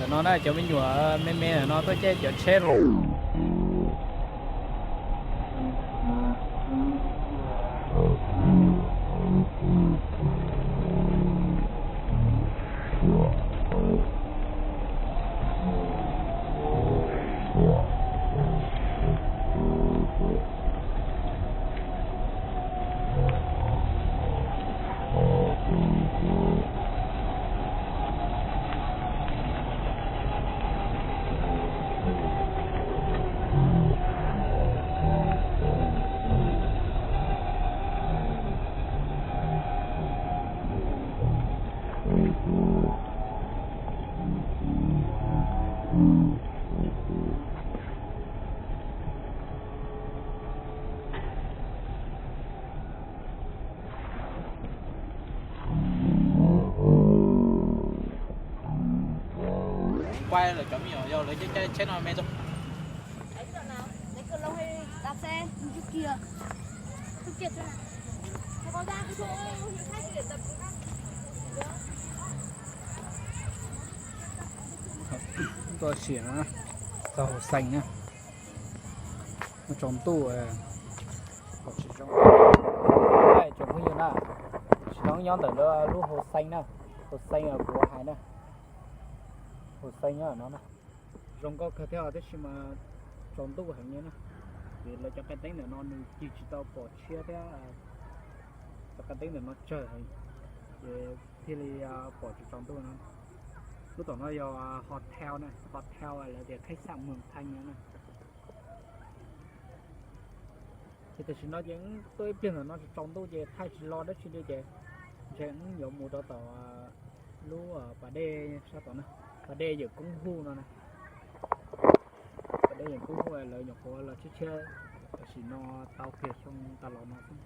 No na cov me nyuam me me no tuaj caij cov tsheb. Quay lawm cov me nyuam yau lawv caij caij tsheb no me rau. Tuaj sim na, tau hauv xees na, muaj tsaus ntuj, tsis zoo. Tsoom phooj ywg na, tsis zoo nyob ntawm lub hauv xees na, hauv xees kuv hais na, hauv xees nyob no na. Zoo nkauj kawg thiab tab sis mas tsaus ntuj heev li na, vim lawv cov qe teeb ntawm no nws cig tsis tau pom tshiab thiab, cov qe teeb ntawm no tsawg heev, ces thiaj li pom tsis tsaus ntuj no. Lub tom no yog hotel na, hotel lawv tias khách sạn Mường Thanh no na. Ces tam sim no ces wb tuaj ib pliag ntawm no tsaus ntuj ces thaij tsis lo dab tsi li ces ntshe wb yuav mus rau tom lub pas dej sab tod na, pas dej Yawm Koob Huj no na. Pas dej Yawm Koob Huj lawv nyuam qhuav los tshiab tshiab tam sim no tau kiag xyoo tas los no xwb.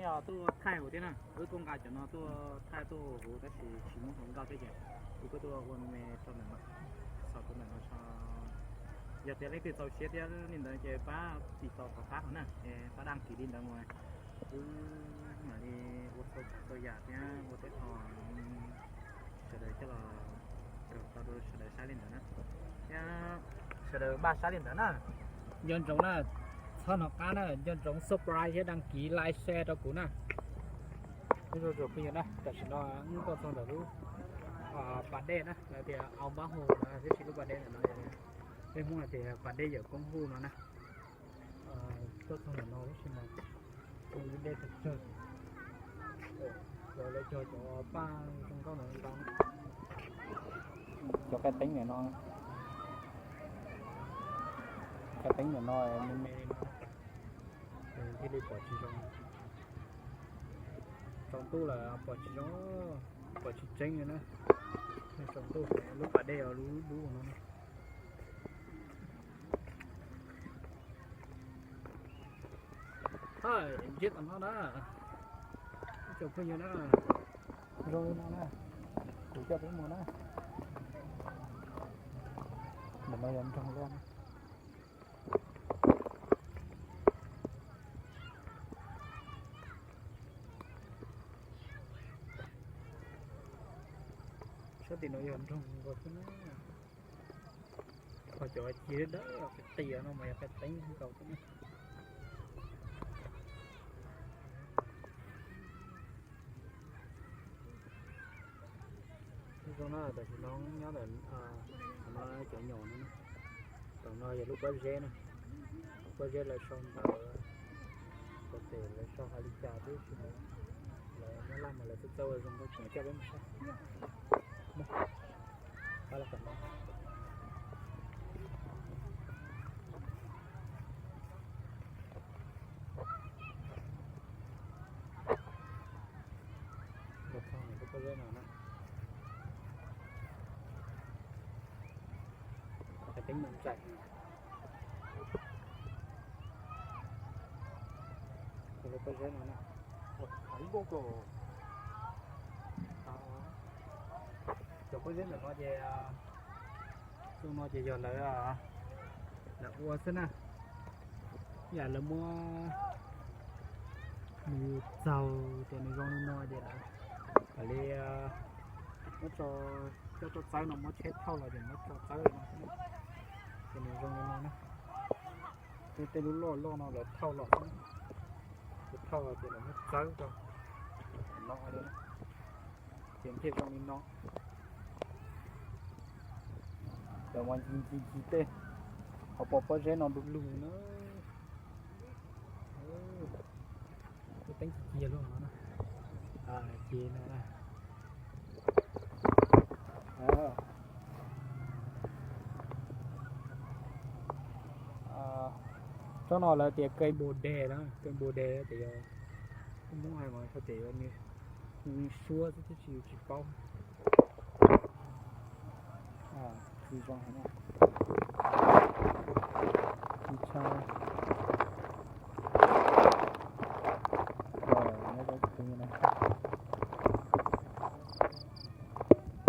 Yog tuaj thaij huv thiab na, wb kuj nqa cov no tuaj thaij tuaj huv tab sis tsis muaj hluas nkauj thiab ces wb kuj tuaj ua me me rau ntawm no, xaus rau ntawm no tso. Yog tias leej twg txaus siab thiab li ntawd ces pab tiv tauj tom qab hauv na, es pab đăng ký li ntawd mus, wb mam li ua txhua tsav txhua yam thiab ua tej qho sawv daws coj los tau rau sawv daws saib li ntawd na. Thiab sawv daws npaj saib li ntawd na. Nco ntsoov na, txhob hnov qab na, nco ntsoov subscribe thiab đăng ký like share rau kuv na. Ib zaug tsoom phooj ywg na, tam sim no wb tuaj txog ntawm lub pas dej na, lawv tias Ao Bab Hồ no, tiam sis lub pas dej ntawm no peb Hmoob hais tias pas dej Yawm Koob Huj no na. Tuaj txog ntawm no tab sis mas ua lub dej tsawg tsawg, lawv cog cov paj zoo nkauj ntawd ntau. Cov qe teeb ntawm no, qe teeb ntawm no me me li no thiaj li pom tsis zoo. Tsaus ntuj lawm pom tsis zoo, pom tsis tseeb li na. Tsaus ntuj lub pas dej os, lub dub no na. Ntsib tom no na, ib tsoom phooj ywg na, zoo li no na, kuv coj peb mus na. Ntawm no yog nroog Luaj na. Sab tim no yog nroog nkaus xwb na. Ho cov ci dawb qis qis no mas yog qe teeb nkaus xwb na. Zoo na, tam sim no nyob ntawm no cov nyom no, tom no yog lub pob zeb na, pob zeb lawv sau ntawv, txawm tias lawv sau hais li cas twb tsis, lawv nyob laj mas lawv txawj txawj ua zoo, koj tseem coj peb mus saib. Lub pob zeb no na, qe teeb no ntxaim. Lub pob zeb no na, cov pob zeb ntawm no ces, xyoo no ces yog lawv, lawv ua xwb na, yam lawv muab nws txaug tias nws zoo li no ces lawv mam li muab tso coj tuaj txawb no muab tsheb thauj los ces muab tso txawb li no xwb na. Ces nws zoo li no na. Tej, tej lub loj loj no lawv thauj los xwb na. Ces thauj los ces lawv muab txawb rau no li na. Ces thiaj zoo li no. Lawv mas ncig ncig ncig tej, ho pom pob zeb no du lug na. Tuaj teeb cia cia luaj no na. Ces no na. Tsob no lawv tias cây bồ đề na, cây bồ đề tias yog, Hmoob hais mas tias yog nws suab xwb tab sis yus tsis paub. Tsis zoo heev na.